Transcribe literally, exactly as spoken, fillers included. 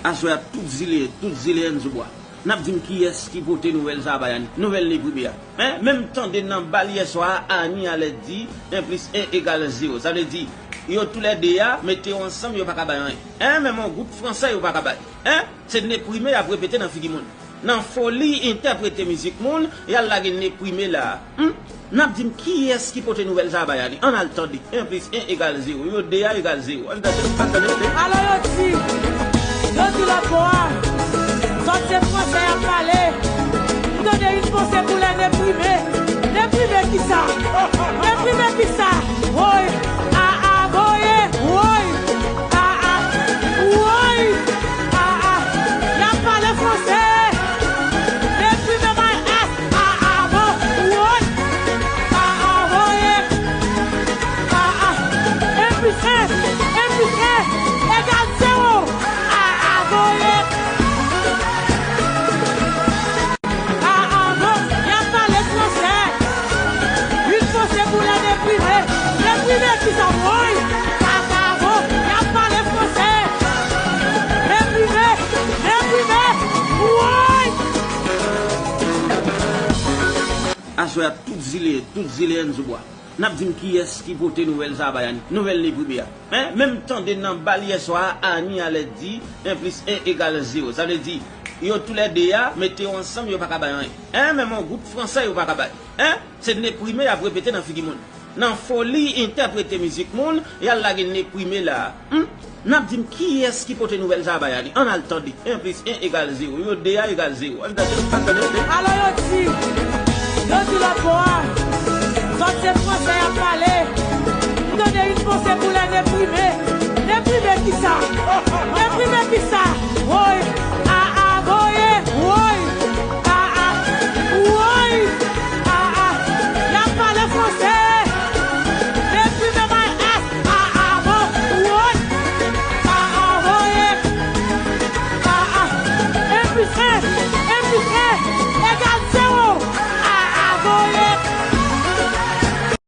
Aswè a, tout zile, tout zile Ann sou bwa. N ap di m kiyès ki pote nouvèl sa a bay Ani. Nouvèl Neprime a. Hein? Menm tande nan bal yè swa a, Ani alè di en plis en egal zewo. Sa vle di, yo toulède a, mete yo ansanm, yo pa ka bay anyen. Hein? Menm yon goud fransè, yo pa ka bay. Hein? Se Neprime y ap repete nan figi moun. Nan foli entèprete mizik moun, y al lage Neprime la. Hmm? N ap di m kiyès ki pote nouvèl sa a bay Ani. Ann al tande. En plis en egal zewo. Yo de a egal zewo. Ann tande, ann tande, tande. Alò yo di, yo di lòt bò a, sòt se fransè y ap pale. M tande il faut se pou lè Neprime. Neprime kisa? Neprime kisa? Woy, a a, voye, woy, a a, woy, a a, y ap pale fransè. Neprime my ass, a a, vo, woy, a a, voye, a a, en plis en, en plis en egal zewo, a a, voye. A a, vo, y ap pale fransè. Vin panse pou lè Neprime. Neprime kisa, woy? A a, vo, y ap pale fransè. Neprime, Neprime, woy! Aswè a, tout zile, tout zile Ann sou bwa. N ap di m kiyès ki pote nouvèl sa a bay Ani. Nouvèl Neprime a. Hein? Menm tande nan bal yè swa a, Ani alè di en plis en egal zewo. Sa vle di, yo toulède a, mete yo ansanm, yo pa ka bay anyen. Hein? Menm yon goud fransè, yo pa ka bay. Hein? Se Neprime y ap repete nan figi moun. Nan foli entèprete mizik moun, y al lage Neprime la. Hmm? N ap di m kiyès ki pote nouvèl sa a bay Ani. Ann al tande. En plis en egal zewo. Yo de a egal zewo. Ann tande, ann tande, tande. Alò yo di, yo di lòt bò a,